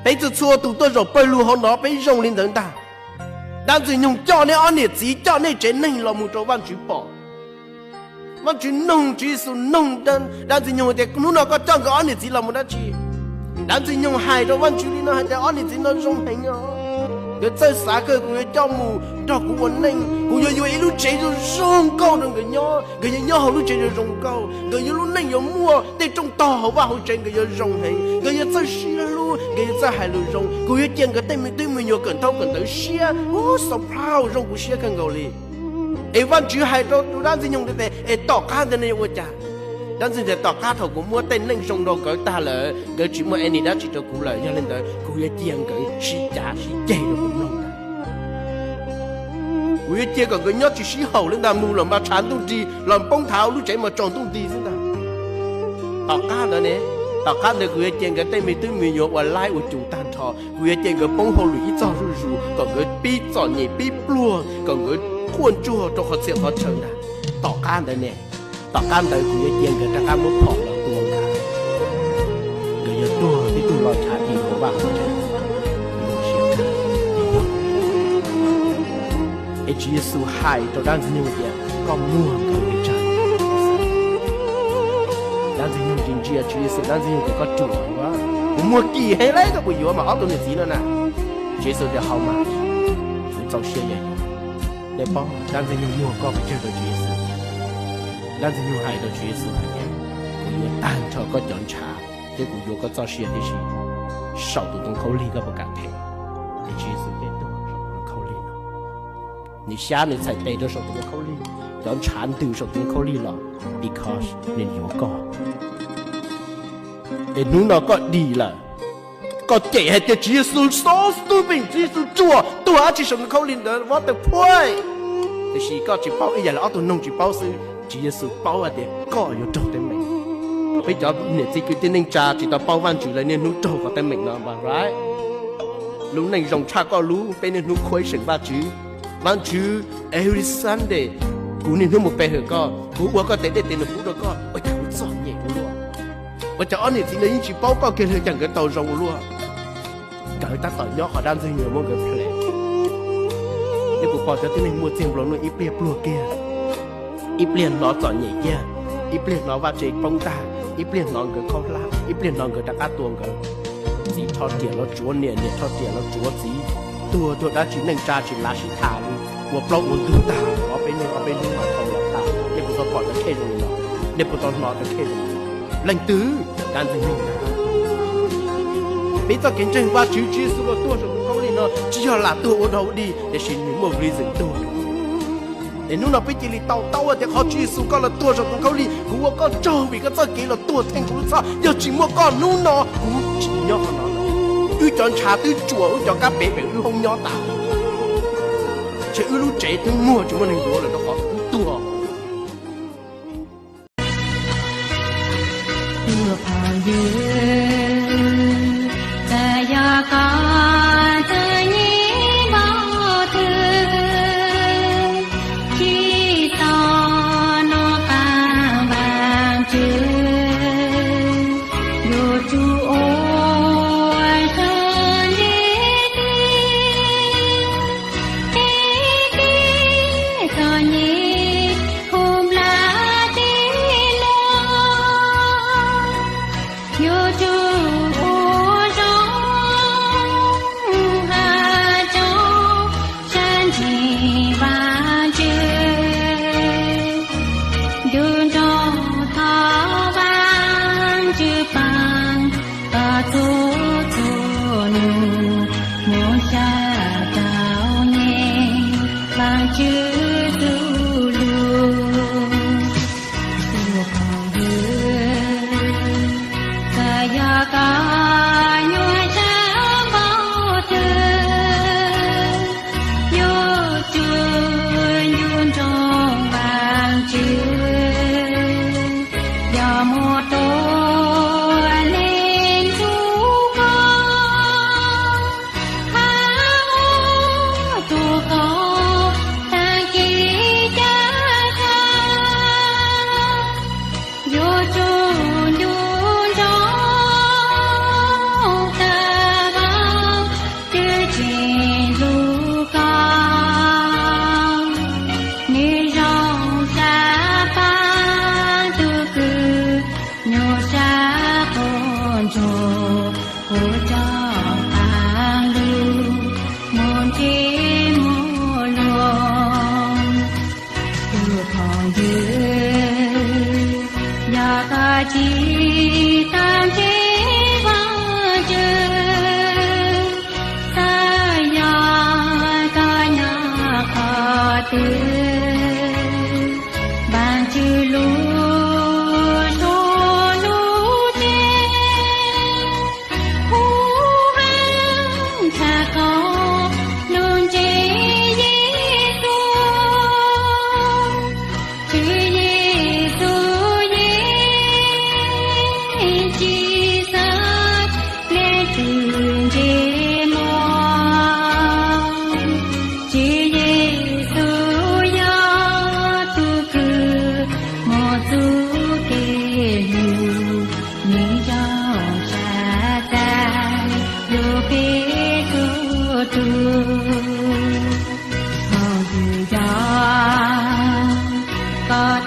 Peb txhua txhua tus tuaj zaum pawg lug hauv no peb zoo li ntawd ntag. Dab Ntxwg Nyoog coj nej ob niam txiv, coj nej tsev neeg los mus rau Vajtswv pom. Vajtswv noog, Tswv Yexus noog Dab Ntxwg Nyoog tias, hnub no koj coj nkawd ob niam txiv los mus dab tsi? Dab Ntxwg Nyoog hais rau Vajtswv li no hais tias, ob niam txiv no zoo heev os. Nkawd txawj xav kawg, kuv yuav coj mus nrog kuv ua neej, kuv yuav yuav ib lub tsev zoo zoo nkauj rau nkawd nyob, nkawd yuav nyob hauv lub tsev zoo zoo nkauj, nkawd yuav lub neej yuav muaj tej rooj tog hauv vaj hauv tsev, nkawd yuav zoo heev, nkawd yuav txawj sib hlub, nkawd yuav txawj hais lus zoo, kuv yuav cia nkawd tej me tub me nyuam kawm ntaub kawm ntawv siab, u, so proud, zoo kuv siab kawg nkaus li. Es Vajtswv hais rau tus Dab Ntxwg Nyoog tias, es tom qab ntawd no yuav ua cas? Dab Ntxwg tias, tom qab thaum kuv muab tej neej zoo rau nkawd tag lawm, nkawd tsis muaj any dab tsi rau kuv lawm, yog li ntawd kuv yuav cia nkawd sib cav sib ceg rau kuv mloog ntag. Kuv yuav cia kom nkawd nyob tsis sib haum li ntag, mus los mas tshav ntuj nrig, los poob thav lub tsev mas tsaus ntuj nti xwb ntag. Tom qab ntawd ne, tom qab ntawd kuv yuav cia nkawd tej me tub me nyuam ua laib ua cum tag nrho, kuv yuav cia nkawd poob hauj lwm ib txog zuj zus, kom nkawd pib txom nyem pib pluag, kom nkawd quaj ntsuag rau qhov txhia qhov chaw ntag. Tom qab ntawd ne, tom qab ntawd kuv yuav cia nkawd rov qab muab phom los tua nkawd. Nkawd yuav tuag tib tug los tshav ntuj nrig hauv vaj hauv tsev. Es Tswv Yexus hais rau Dab Ntxwg Nyoog tias, koj muag nkawd li tsag. Dab Ntxwg Nyoog ntsia ntsia Tswv Yexus, Dab Ntxwg Nyoog tias, koj ruam, kuv muag kim heev li koj puas yuav mas ob tug niam txiv no na? Tswv Yexus tias, haum mas, kuv txaus siab yuav. Nej paub, Dab Ntxwg Nyoog muag koj pes tsawg rau Tswv Yexus? Dab Ntxwg Nyoog hais rau Tswv Yexus hais tias, kuv yuav tag nrho koj cov ntshav thiab kuv yuav koj txoj sia tib si saum tus ntoo khaub lig, koj puas kam them? Ces Tswv Yexus thiaj tuag saum tus ntoo khaub lig no. Nws xyab nws txhais tes rau saum tus ntoo khaub lig, cov ntshav ntws saum tus ntoo khaub lig los, because nws yuav koj. Es hnub no koj dim lawm, koj cem hais tias Tswv Yexus so stupid, Tswv Yexus ruam, tuag dab tsi saum ntoo khaub lig ntawd, what the point? Tiam sis koj tsis paub, ib yam li ob tug noog tsis paub xwb, Tswv Yexus paub hais tias koj yuav raug teeb meem. Peb cov niam txiv kwv tij neej tsa tsis tau paub Vajtswv lawm niaj hnub raug qhov teeb meem no, right? Lub neej zoo tshaj koj lub, peb niaj hnub question Vajtswv. Vajtswv, every Sunday kuv niaj hnub mus pe hawm koj, kuv ua koj tes dej tes num pub rau koj, ua cas kuv txom nyem ua luaj? Ua cas ob niam txiv no yeej tsis paub koj kiag li, cas nkawd tau zoo ua luaj? Nkawd tab tom nyob qhov Dab Ntxwg Nyoog muab nkawd play. Nej puas pom cov tib neeg muaj txiag nplua nuj ib pliag pluag kiag, ib pliag hnov txom nyem kiag, ib pliag hnov vaj tse poob tag, ib pliag hnov nkawd khaub hlab, ib pliag hnov nkawd rov qab tua nkawd. Txiv rho riam los tsuav niam, niam rho riam los tsuav txiv, tuag tuag dab tsi neej tsa tsis lav sib tham li, ua plaub ua ntug tag, ob peb hnub ob peb hnub mas tau los tag. Nej puas tau pom cov case zoo li no? Nej puas tau hnov cov case zoo li no? Leej twg? Dab Ntxwg Nyoog ntag. Peb txoj kev ntseeg Vajtswv, Tswv Yexus los tuag saum tus khaub lig no tsis yog lam tuag ua dog ua dig, tiam sis nws muaj reason tuag. Es hnub no peb cia li to taub tias qhov Tswv Yexus koj los tuag saum tus khaub lig, kuv ua koj tsaug vim koj txoj kev los tuag theej kuv lub txhoj. Yog tsis muaj koj hnub no kuv tsis nyob qhov no. Wb cov ntshav twb tsuam wb cov kab pem pem wb hoob nyob tas, ces wb lub tsev twb muag tsis muaj neeg yuav lawm rau qhov wb tuag. Kuv coj tag lug mus ntsib mus luag, tus phooj ywg yog koj tsis tau ntsib Vaajtswv, xav yog koj nyob qhov twg, Vaajtswv lub suab lub ntsej hu heev tshaj qhov lub ntsej Yexus. Tswv Yexus yeej tsis xav hle tswv ntsej muag. Tswv Yexus yog tus kws muaj txuj kev hlub, nws coj sab tag yug peb txhua tus. Phooj ywg, yog koj